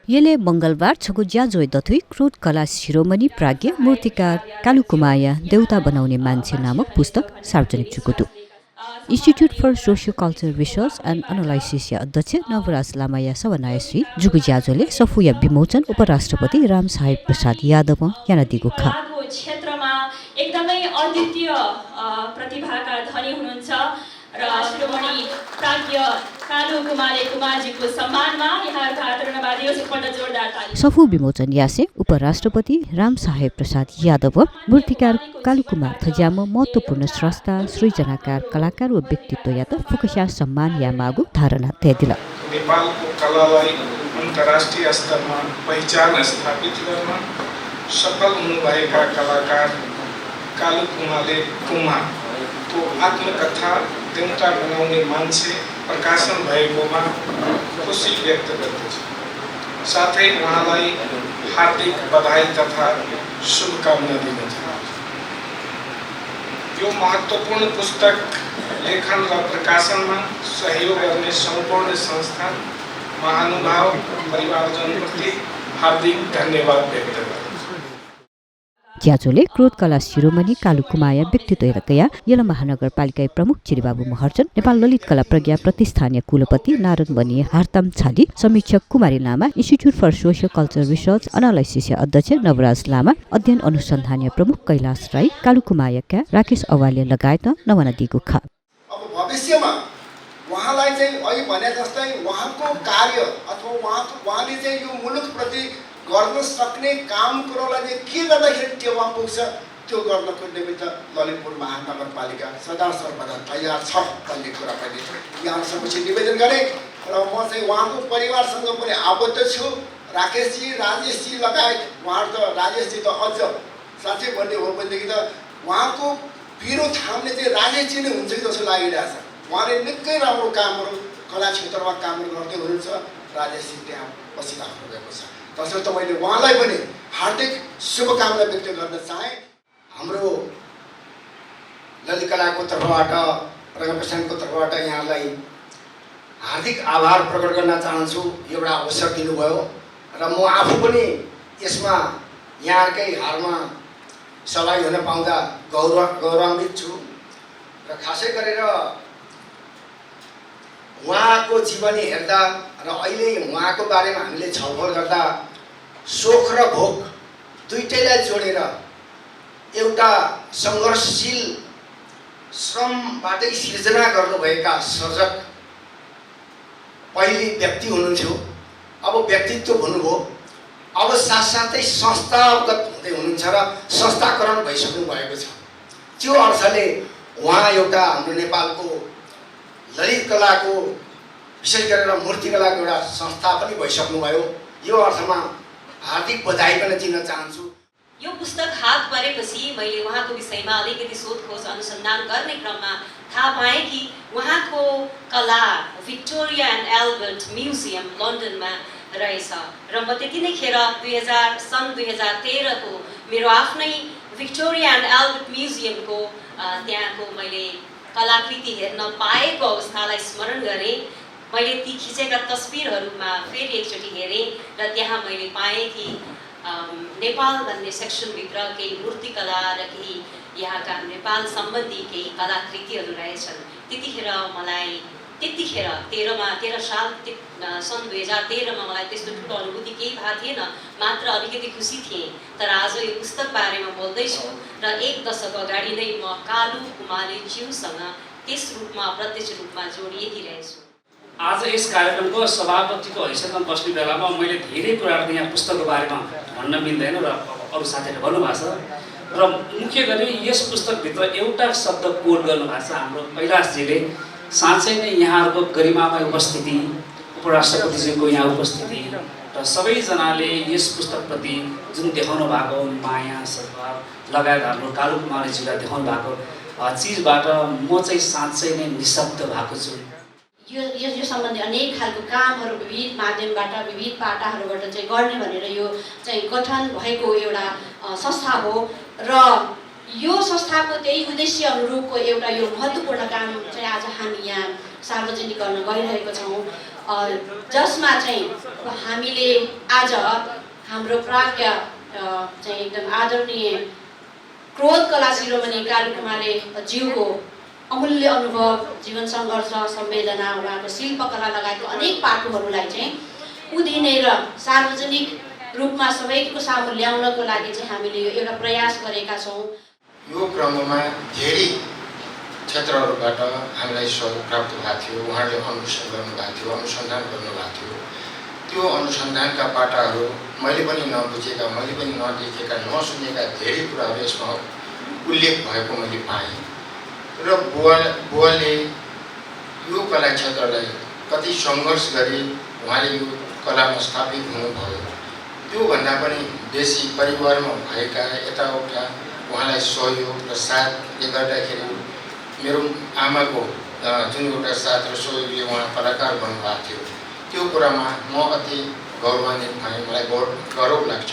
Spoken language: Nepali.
यसले मंगलबार छगु ज्याजोय दथुई क्रोध कला शिरोमणि प्राज्ञ मूर्तिकार कालुकुमाया देउता बनाउने मान्छे नामक पुस्तक सार्वजनिक चुकुतु institute for socio culture research and analysis अध्यक्ष नवराज लामाया सवनायश्री जुगु ज्याजोले सफुया विमोचन उपराष्ट्रपति राम साहेब प्रसाद यादव याना दिगु खा क्षेत्रमा एकदमै अद्वितीय प्रतिभाका धनी हुनुहुन्छ र शिरोमणि प्राज्ञ कालु कुमाले कुमारजीको सम्मानमा यहाँहरुका आदरणीय दिवस एकपल्ट जोरदार ताली सफु विमोचन यासे उपराष्ट्रपति राम साहेब प्रसाद यादव मूर्तिकार कालु कुमार थज्याम महत्त्वपूर्ण स्रष्टा सृजनाकार कलाकार व व्यक्तित्व या त फुकस्या सम्मान या मागु धारणा दिला नेपालको कलालाई अन्तर्राष्ट्रिय स्तरमा पहिचान स्थापित गर्न सफल हुनुभएका कलाकार कालु कुमाले कुमारको आत्मकथा देउता बनाउने मान्छे प्रकाशन भएकोमा खुसी व्यक्त गर्दछु। साथै उहाँलाई हार्दिक बधाई तथा शुभकामना दिदछु। यो महत्त्वपूर्ण पुस्तक लेखन र प्रकाशनमा सहयोग गर्ने सम्पूर्ण संस्था महानुभाव परिवारजनप्रति हार्दिक धन्यवाद व्यक्त गर्दछु। ज्याजोले क्रोध कला शिरोमणि कालुकुमाया व्यक्तित्व रकया यला महानगरपालिका प्रमुख चिरिबाबु महर्जन नेपाल ललित कला प्रज्ञा प्रतिष्ठानीय कुलपति नारायण बनी हार्ताम छाली समीक्षक Kumari Lama institute for socio culture research analysis अध्यक्ष नवराज लामा अध्ययन अनुसन्धानीय प्रमुख कैलाश राई कालुकुमायाका राकेश अवाले लगायत नवना दिगु खा अब भविष्यमा उहाँलाई चाहिँ अहिले भने जस्तै उहाँको कार्य अथवा उहाँले चाहिँ यो मुलुकप्रति गर्न सक्ने काम कुरोलाई चाहिँ के गर्दाखेरि टेवा पुग्छ त्यो गर्नको निमित्त ललितपुर महानगरपालिका सदा सर्वदा तयार छ भन्ने कुरा पनि यहाँ सबैले निवेदन गरे र म चाहिँ उहाँको परिवारसँग पनि आबद्ध छु। राकेशजी राजेशजी लगायत उहाँहरू त राजेशजी त अझ साँच्चै भन्ने हो भनेदेखि त उहाँको पिरो थाम्ने चाहिँ राजेशजी नै हुन्छ कि जस्तो लागिरहेछ। उहाँले निकै राम्रो कामहरू कला क्षेत्रमा कामहरू गर्दै हुनुहुन्छ। राजेशजी त्यहाँ बसिराख्नु भएको छ। तसर्थ मैले उहाँलाई पनि हार्दिक शुभकामना व्यक्त गर्न चाहे। हाम्रो ललित कलाको तर्फबाट प्रज्ञाप्रसादको तर्फबाट यहाँलाई हार्दिक आभार प्रकट गर्न चाहन्छु। एउटा अवसर दिनुभयो र म आफू पनि यसमा यहाँकै हारमा सहभागी हुन पाउँदा गौरवान्वित छु र खासै गरेर उहाँको जीवनी हेर्दा र अहिले उहाँको बारेमा हामीले छलफल गर्दा शोक र भोक दुईटैलाई जोडेर एउटा सङ्घर्षशील श्रमबाटै सिर्जना गर्नुभएका सर्जक पहिले व्यक्ति हुनुहुन्थ्यो, अब व्यक्तित्व हुनुभयो, अब साथसाथै संस्थागत हुँदै हुनुहुन्छ र संस्थाकरण भइसक्नु भएको छ। त्यो अर्थले उहाँ एउटा हाम्रो नेपालको ललित कलाको विशेष गरेर मूर्तिकलाको एउटा संस्था पनि भइसक्नुभयो। यो अर्थमा हार्दिक बधाई पनि दिन चाहन्छु। यो पुस्तक हात परेपछि मैले उहाँको विषयमा अलिकति सोधखोज अनुसन्धान गर्ने क्रममा थाहा पाएँ कि उहाँको कला भिक्टोरिया एन्ड एल्बर्ट म्युजियम लन्डनमा रहेछ र म त्यति नै खेर सन् 2013 को मेरो आफ्नै भिक्टोरिया एन्ड एल्बर्ट म्युजियमको त्यहाँको मैले कलाकृति हेर्न पाएको अवस्थालाई स्मरण गरेँ। मैले ती खिचेका तस्बिरहरूमा फेरि एकचोटि हेरेँ र त्यहाँ मैले पाएँ कि नेपाल भन्ने सेक्सनभित्र केही मूर्तिकला र केही यहाँका नेपाल सम्बन्धी केही कलाकृतिहरू रहेछन्। त्यतिखेर मलाई 13 साल सन् 2013 मा मलाई त्यस्तो ठुलो अनुभूति केही भएको थिएन, मात्र अलिकति खुसी थिएँ। तर आज यो पुस्तक बारेमा बोल्दैछु र एक दशक अगाडि नै म कालु कुमाले ज्यूसँग त्यस रूपमा प्रत्यक्ष रूपमा जोडिएकी रहेछु। आज यस कार्यक्रमको सभापतिको हैसियतमा बस्ने बेलामा मैले धेरै कुराहरू यहाँ पुस्तकको बारेमा भन्न मिल्दैन र अरू साथीहरूले भन्नुभएको छ र मुख्य गरी यस पुस्तकभित्र एउटा शब्द कोड गर्नुभएको छ हाम्रो कैलाशजीले। साँच्चै नै यहाँहरूको गरिमामय उपस्थिति, उपराष्ट्रपतिजीको यहाँ उपस्थिति र सबैजनाले यस पुस्तकप्रति जुन देखाउनु भएको माया सद्भाव लगायत हाम्रो कालु कुमारजीलाई देखाउनु भएको चिजबाट म चाहिँ साँच्चै नै निशब्द भएको छु। यो सम्बन्धी अनेक खालको कामहरू विविध माध्यमबाट विविध पाटाहरूबाट चाहिँ गर्ने भनेर यो चाहिँ गठन भएको एउटा संस्था हो र यो संस्थाको त्यही उद्देश्य अनुरूपको एउटा यो महत्त्वपूर्ण काम चाहिँ आज हामी यहाँ सार्वजनिक गर्न गइरहेको छौँ। जसमा चाहिँ हामीले आज हाम्रो प्राज्ञ चाहिँ एकदम आदरणीय क्रोध कला शिरोमणि कालुकुमाले ज्यूको अमूल्य अनुभव, जीवन सङ्घर्ष, संवेदना, उहाँको शिल्पकला लगायतको अनेक पाटोहरूलाई चाहिँ उधिने र सार्वजनिक रूपमा सबैको सामु ल्याउनको लागि चाहिँ हामीले यो एउटा प्रयास गरेका छौँ। यो क्रममा धेरै क्षेत्रहरूबाट हामीलाई सहयोग प्राप्त भएको थियो। उहाँले अन्वेषण गर्नुभएको थियो, अनुसन्धान गर्नुभएको थियो। त्यो अनुसन्धानका पाटाहरू मैले पनि नबुझेका, मैले पनि नदेखेका, नसुनेका धेरै कुराहरू यसमा उल्लेख भएको मैले पाएँ। र बुवाले यो कला क्षेत्रलाई कति सङ्घर्ष गरी उहाँले यो कलामा स्थापित हुनुभयो। त्योभन्दा पनि बेसी परिवारमा भएका यताउता उहाँलाई सहयोग र साथले गर्दाखेरि मेरो आमाको जुन एउटा साथ र सहयोगले उहाँ कलाकार बन्नुभएको थियो, त्यो कुरामा म अति गौरवान्वित भएँ। मलाई गौरव लाग्छ।